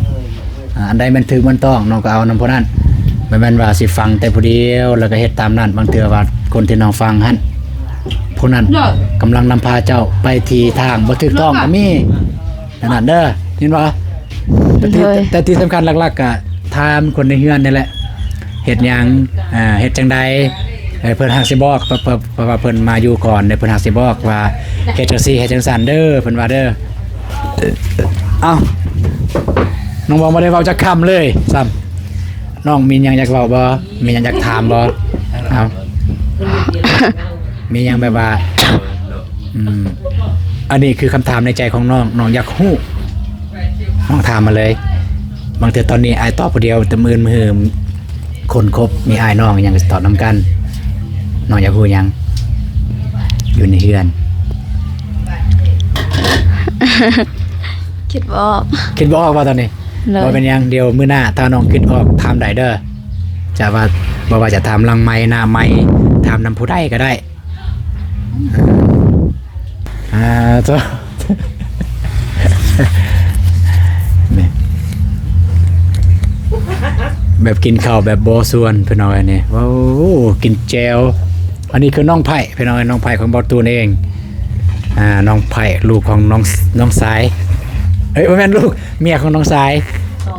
ອ່າ ອັນໃດແມ່ນຖືກແມ່ນຕ້ອງ ນ້ອງກໍເອົານຳຜູ້ນັ້ນ ບໍ່ແມ່ນວ່າຊິຟັງແຕ່ຜູ້ດຽວ ແລ້ວກໍເຮັດຕາມນັ້ນ ບາງເທື່ອວ່າຄົນທີ່ນ້ອງຟັງຫັ້ນ ຜູ້ນັ້ນກຳລັງນຳພາເຈົ້າໄປທີ່ທາງບໍ່ຖືກຕ້ອງກໍມີ ອັນນັ້ນເດີ ຍິນບໍ່? ແຕ່ທີ່ ໂດຍ ແຕ່ທີ່ສຳຄັນຫຼັກໆ ກະຖາມຄົນໃນເຮືອນນີ້ແຫຼະ ເຮັດຫຍັງ ເຮັດຈັ່ງໃດ ເອີ ເພິ່ນຫາກຊິບອກ ເພາະ ເພາະ ເພາະວ່າເພິ່ນມາຢູ່ກ່ອນເດ້ ເພິ່ນຫາກຊິບອກວ່າ ເຮັດຈັ່ງຊີ້ ເຮັດຈັ່ງຊັ້ນເດີ ເພິ່ນວ່າເດີ ເອົ້າ ນ້ອງບອງບໍ່ໄດ້ເວົ້າຈັກຄຳເລີຍຊ້ຳ ນ້ອງມີຫຍັງຢາກເວົ້າບໍ່? ມີຫຍັງຢາກຖາມບໍ່? ເອົ້າ ມີຫຍັງແບບວ່າ ອືມ ອັນນີ້ຄືຄຳຖາມໃນໃຈຂອງນ້ອງ ນ້ອງຢາກຮູ້ ນ້ອງຖາມມາເລີຍ ບາງເທື່ອຕອນນີ້ອ້າຍຕອບຜູ້ດຽວ ແຕ່ມື້ອື່ນມື້ຮື ຄົນຄົບ ມີອ້າຍນ້ອງຫຍັງກໍຊິຕອບນຳກັນ ນ້ອງຢາກຮູ້ຫຍັງ ຢູ່ໃນເຮືອນ ຄິດບໍ່ອອກ ຄິດບໍ່ອອກວ່າຕອນນີ້ ໂດຍ ບໍ່ເປັນຫຍັງ ດຽວມື້ໜ້າຖ້ານ້ອງຄິດອອກຖາມໄດ້ເດີ ຈະວ່າ ບໍ່ວ່າຈະຖາມຫຼັງໄມ ໜ້າໄມ ຖາມນຳຜູ້ໃດກໍໄດ້. ເອີ ອ່າ ໂທ້ ນີ້ ແບບກິນເຂົ້າແບບບໍ່ຊວນ ພີ່ນ້ອງເອີຍນີ້. ວ້າວ ກິນແຈ່ວ. ອັນນີ້ຄືນ້ອງໄພ້ ພີ່ນ້ອງເອີຍ ນ້ອງໄພ້ຂອງບ່າວຕູນເອງ. ອ່າ ນ້ອງໄພ້ ລູກຂອງນ້ອງ ນ້ອງຊາຍ ເອີຍ ບໍ່ແມ່ນ ລູກ ເມຍຂອງນ້ອງຊາຍ.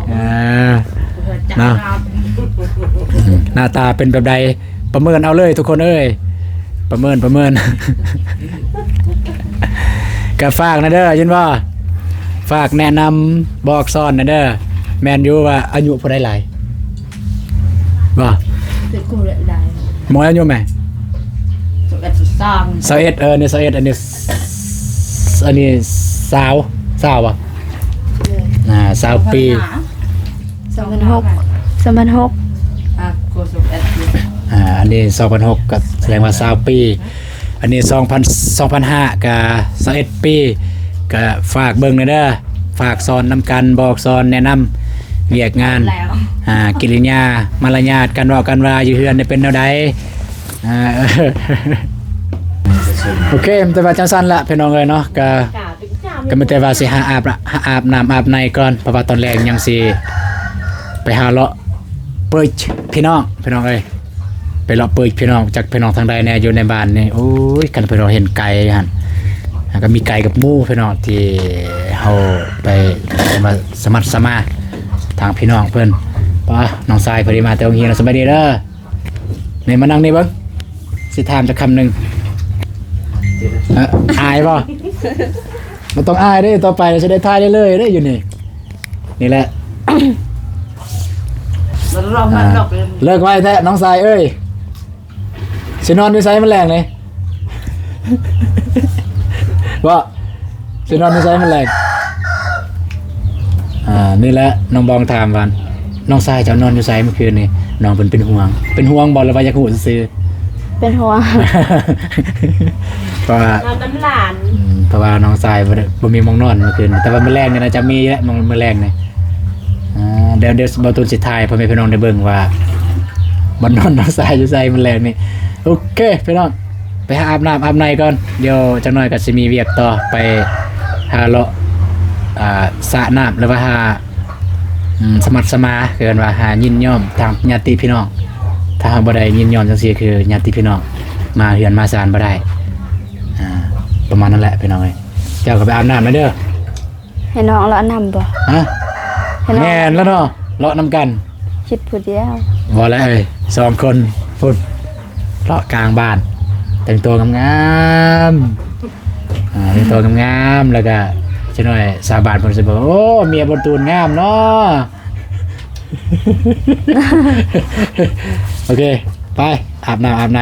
ເອີ ເນາະ ໜ້າຕາເປັນແບບໃດ ປະເມີນເອົາເລີຍທຸກຄົນເອີຍ ປະເມີນ ປະເມີນ. ກະຝາກແດ່ເດີ ຍິນບໍ່? ຝາກແນະນຳບອກສອນແດ່ເດີ. ແມ່ນຢູ່ວ່າອາຍຸຜູ້ໃດຫຼາຍບໍ່? ເປັນຄູຫຼາຍ ໝົດອາຍຸແມ? ຊາວເອັດ ຊາວສອງ ຊາວເອັດ ເອີ ນີ້ຊາວເອັດ ອັນນີ້ ອັນນີ້ຊາວ ຊາວບໍ່? ເອີ ອ່າ ຊາວປີ ສອງພັນຫ້າ ສອງພັນຫົກ ອ່າ ອັນນີ້ສອງພັນຫົກ ກໍສະແດງວ່າຊາວປີ. ອັນນີ້ສອງພັນ ສອງພັນຫ້າ ກໍຊາວເອັດປີ. ກໍຝາກເບິ່ງແດ່ເດີ ຝາກສອນນຳກັນ ບອກສອນແນະນຳວຽກງານ ແລ້ວ ອ່າ ກິລິຍາມາລະຍາດ ການເວົ້າການວ່າຢູ່ເຮືອນນີ້ເປັນແນວໃດ? ອ່າ ໂອເຄ ແຕ່ວ່າຈັ່ງຊັ້ນລະ ພີ່ນ້ອງເອີຍເນາະ ກໍ ກໍມີແຕ່ວ່າຊິຫາອາບ ຫາອາບນ້ຳອາບໃນກ່ອນ ເພາະວ່າຕອນແລງຍັງຊິໄປຫາເລາະເປີດພີ່ນ້ອງ ພີ່ນ້ອງເອີຍ ໄປເລາະເປີດພີ່ນ້ອງ ຈັກພີ່ນ້ອງທາງໃດແດ່ຢູ່ໃນບ້ານນີ້. ໂອ້ຍ ຄັນພີ່ນ້ອງເຫັນໄກ່ຫັ້ນ ແລ້ວກໍມີໄກ່ກັບໝູພີ່ນ້ອງ ທີ່ເຮົາໄປສະໝັດສະໝາທາງພີ່ນ້ອງເພິ່ນ. ປ້າ ນ້ອງຊາຍພໍດີມາແຕ່ໂຮງຮຽນ ສະບາຍດີເດີ. ນີ້ມານັ່ງນີ້ເບິ່ງ ຊິຖາມຈັກຄຳໜຶ່ງ. ເອີ ອາຍບໍ່? ບໍ່ຕ້ອງອາຍເດ້ ຕໍ່ໄປຊິໄດ້ຖ່າຍເລື້ອຍໆເດ້ຢູ່ນີ້. ນີ້ແຫຼະ ເລີກໄວແທ້ນ້ອງຊາຍເອີຍ. ຊິນອນຢູ່ໃສມື້ແລງນີ້? ບໍ່ ຊິນອນຢູ່ໃສມື້ແລງ? ອ່າ ນີ້ແຫຼະ ນ້ອງບອງຖາມວ່າ ນ້ອງຊາຍເຈົ້ານອນຢູ່ໃສມື້ຄືນນີ້? ນ້ອງເພິ່ນເປັນຫ່ວງ ເປັນຫ່ວງບໍ່ ຫຼືວ່າຢາກຮູ້ຊື່ໆ? ເປັນຫ່ວງ ເພາະວ່າ ນອນນຳຫຼານ ອືມ ເພາະວ່ານ້ອງຊາຍບໍ່ໄດ້ ບໍ່ມີໝ່ອງນອນມື້ຄືນ ແຕ່ວ່າມື້ແລງນີ້ໜ້າຈະມີແຫຼະ ມື້ ມື້ແລງນີ້. ອ່າ ດຽວ ດຽວບ່າວຕູນຊິຖ່າຍໃຫ້ພໍ່ແມ່ພີ່ນ້ອງໄດ້ເບິ່ງວ່າ ບ່ອນນອນນ້ອງຊາຍຢູ່ໃສມື້ແລງນີ້. ໂອເຄພີ່ນ້ອງ ໄປຫາອາບນ້ຳອາບໃນກ່ອນ ດຽວຈັກໜ້ອຍກໍຊິມີວຽກຕໍ່ ໄປຫາເລາະ ອ່າ ສະນ້ຳ ຫຼືວ່າຫາ ອືມ ສະໝັດສະໝາ ຄືເອີ້ນວ່າຫາຍິນຍອມທາງຍາດຕິພີ່ນ້ອງ. ຖ້າເຮົາບໍ່ໄດ້ຍິນຍອມຈັ່ງຊີ້ ຄືຍາດຕິພີ່ນ້ອງມາເຮືອນມາຊານບໍ່ໄດ້. ອ່າ ປະມານນັ້ນແຫຼະພີ່ນ້ອງເອີຍ. ເຈົ້າກໍໄປອາບນ້ຳແລ້ວເດີ. ໃຫ້ນ້ອງເລາະນຳບໍ່? ຮະ? ໃຫ້ນ້ອງ ແມ່ນແລ້ວເນາະ ເລາະນຳກັນ. ຄິດຜູ້ດຽວ ບໍ່ແລ້ວເອີຍ ສອງຄົນພຸ້ນ ເລາະກາງບ້ານ ແຕ່ງຕົວງາມໆ ອ່າ ແຕ່ງຕົວງາມໆ ແລ້ວກະຈັກໜ້ອຍຊາວບ້ານເພິ່ນຊິບອກ ໂອ້ ເມຍບ່າວຕູນງາມເນາະ. ໂອເຄ ໄປອາບນ້ຳອາບໃນ.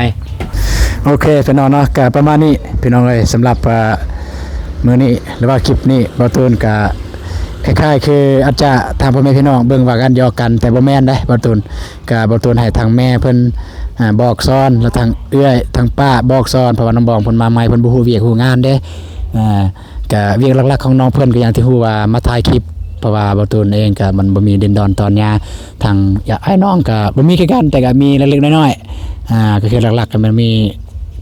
ໂອເຄພີ່ນ້ອງເນາະ ກະປະມານນີ້ພີ່ນ້ອງເອີຍ ສຳລັບ ເອີ ມື້ນີ້ ຫຼືວ່າຄລິບນີ້ ບ່າວຕູນກະຄ້າຍໆ ຄືອາດຈະທາງພໍ່ແມ່ພີ່ນ້ອງເບິ່ງວ່າກັນຫຍອກກັນ ແຕ່ບໍ່ແມ່ນເດ້ບ່າວຕູນ. ກະບ່າວຕູນໃຫ້ທາງແມ່ເພິ່ນ ອ່າ ບອກສອນ ແລະ ທາງເອື້ອຍທາງປ້າບອກສອນ ເພາະວ່ານ້ອງບອງເພິ່ນມາໃໝ່ ເພິ່ນບໍ່ຮູ້ວຽກຮູ້ງານເດ້. ອ່າ ກະວຽກຫຼັກໆຂອງນ້ອງເພິ່ນກໍຢ່າງທີ່ຮູ້ວ່າມາຖ່າຍຄລິບ ເພາະວ່າບ່າວຕູນເອງກະມັນບໍ່ມີດິນດອນຕອນຫຍ້າ ທາງອ້າຍນ້ອງກະບໍ່ມີຄືກັນ ແຕ່ກະມີເລັກໆນ້ອຍໆ. ອ່າ ກໍຄືຫຼັກໆກໍມັນມີ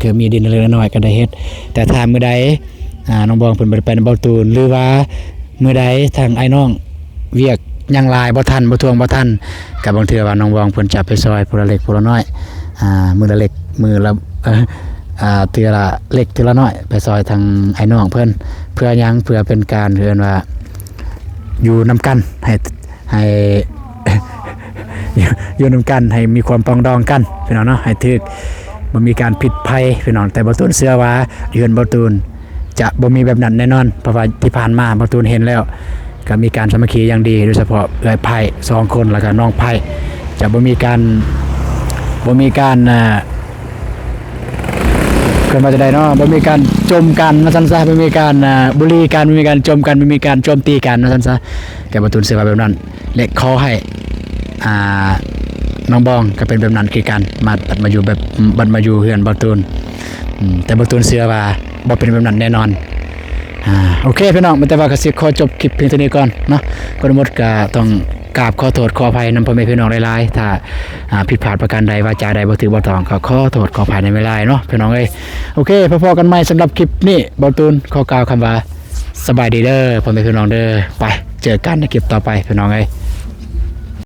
ຄືມີດິນເລັກໆນ້ອຍໆກໍໄດ້ເຮັດ. ແຕ່ຖ້າມື້ໃດ ອ່າ ນ້ອງບອງເພິ່ນບໍ່ໄດ້ໄປນຳບ່າວຕູນ ຫຼືວ່າມື້ໃດທາງອ້າຍນ້ອງ ວຽກຍັງຫຼາຍບໍ່ທັນ ບໍ່ທ່ວງບໍ່ທັນ ກໍບາງເທື່ອວ່ານ້ອງບອງເພິ່ນຈະໄປຊ່ອຍຜູ້ລະເລັກຜູ້ລະນ້ອຍ ອ່າ ມື້ລະເລັກ ມື້ລະ ອ່າ ເທື່ອລະເລັກເທື່ອລະນ້ອຍ ໄປຊ່ອຍທາງອ້າຍນ້ອງເພິ່ນ. ເພື່ອຫຍັງ? ເພື່ອເປັນການ ເອີ້ນວ່າຢູ່ນຳກັນ ໃຫ້ ໃຫ້ ຢູ່ນຳກັນ ໃຫ້ມີຄວາມປອງດອງກັນ ພີ່ນ້ອງເນາະ ໃຫ້ຖືກ ບໍ່ມີການຜິດໄພ ພີ່ນ້ອງ. ແຕ່ບ່າວຕູນເຊື່ອວ່າຢູ່ເຮືອນບ່າວຕູນ ຈະບໍ່ມີແບບນັ້ນແນ່ນອນ ເພາະວ່າທີ່ຜ່ານມາບ່າວຕູນເຫັນແລ້ວ ກໍມີການສາມັກຄີຢ່າງດີ ໂດຍສະເພາະເອື້ອຍໄພ້ສອງຄົນ ແລ້ວກໍນ້ອງໄພ້ ຈະບໍ່ມີການ ບໍ່ມີການ ອ່າ ເອີ້ນວ່າຈັ່ງໃດເນາະ ບໍ່ມີການຈົ່ມກັນວ່າຊັ້ນຊະ ບໍ່ມີການ ອ່າ ບູລີກັນ ບໍ່ມີການຈົ່ມກັນ ບໍ່ມີການໂຈມຕີກັນວ່າຊັ້ນຊະ. ແຕ່ບ່າວຕູນເຊື່ອວ່າແບບນັ້ນ ແລະ ຂໍໃຫ້ ອ່າ ນ້ອງບອງກໍເປັນແບບນັ້ນຄືກັນ ມາ ບັດມາຢູ່ແບບ ບັດມາຢູ່ເຮືອນບ່າວຕູນ. ອືມ ແຕ່ບ່າວຕູນເຊື່ອວ່າບໍ່ເປັນແບບນັ້ນແນ່ນອນ. ອ່າ ໂອເຄພີ່ນ້ອງ ແຕ່ວ່າກໍຊິຂໍຈົບຄລິບພຽງເທົ່ານີ້ກ່ອນເນາະ. ກ່ອນອື່ນໝົດກໍຕ້ອງກາບຂໍໂທດຂໍອະໄພນຳພໍ່ແມ່ພີ່ນ້ອງຫຼາຍໆ ຖ້າ ອ່າ ຜິດພາດປະການໃດ ວາຈາໃດບໍ່ຖືກບໍ່ຕ້ອງ ກໍຂໍໂທດຂໍອະໄພນຳຫຼາຍໆເນາະພີ່ນ້ອງເອີຍ. ໂອເຄ ພໍ້ກັນໃໝ່ສຳລັບຄລິບນີ້ ບ່າວຕູນຂໍກ່າວຄຳວ່າ ສະບາຍດີເດີພໍ່ແມ່ພີ່ນ້ອງເດີ. ໄປ ເຈີກັນໃນຄລິບຕໍ່ໄປພີ່ນ້ອງເອີຍ.